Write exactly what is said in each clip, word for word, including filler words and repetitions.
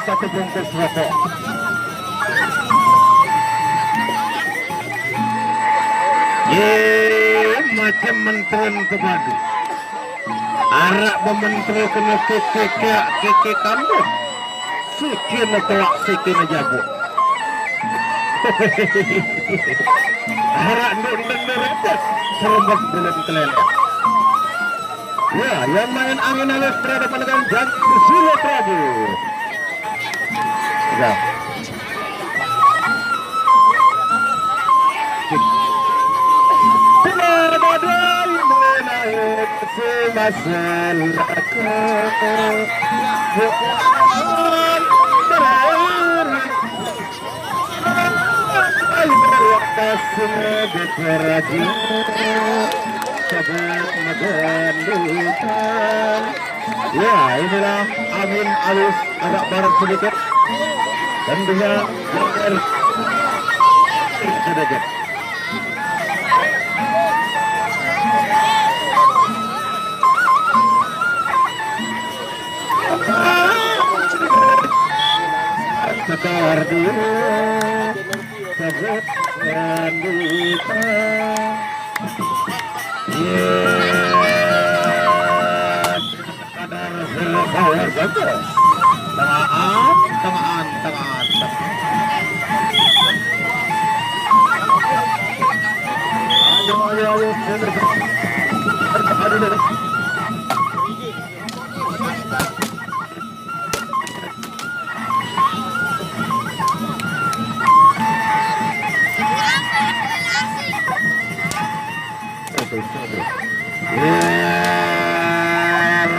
Satu bungkus rokok. Ye, macam menteren ke badu. Arak bementere kena keke keke kampung. Siki ne toak, siki ne jago. Arak nduk nduk nduk repot. Serembak belum kelelek. Ya, yang main angin halus berhadapan dengan Jang Silo Prabu. Ya. Benar badai menaik semasa laka. Bukan berair. Air wakasnya geger aja. Sebab megandukan. Ya, inilah angin halus agak barat sedikit. Tentunya geger sedikit. Sekar dulu, sebut dan lupa. Iya. Kadar berbawa jago. Tengahan, tengahan, tengahan, tengahan. Ayo, ayo, ayo. Aduh, aduh, aduh.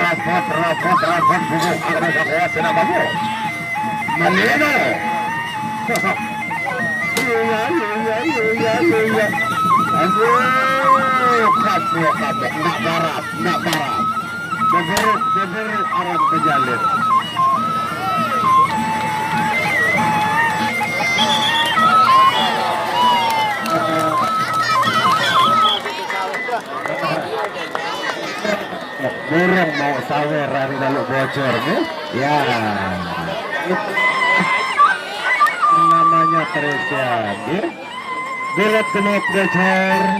Rapot, rapot, rapot, bubuh, ada sakoa, sina babu. Manino. Iya, iya, iya, iya, iya, iya. Aduh, kamu, kamu, ndak barat, ndak barat. Beberuk, beberuk orang pejalin. Burung mau sawer hari lalu bocor, nih. Ya. Namanya Teresian, ya. Bilet kena bocor.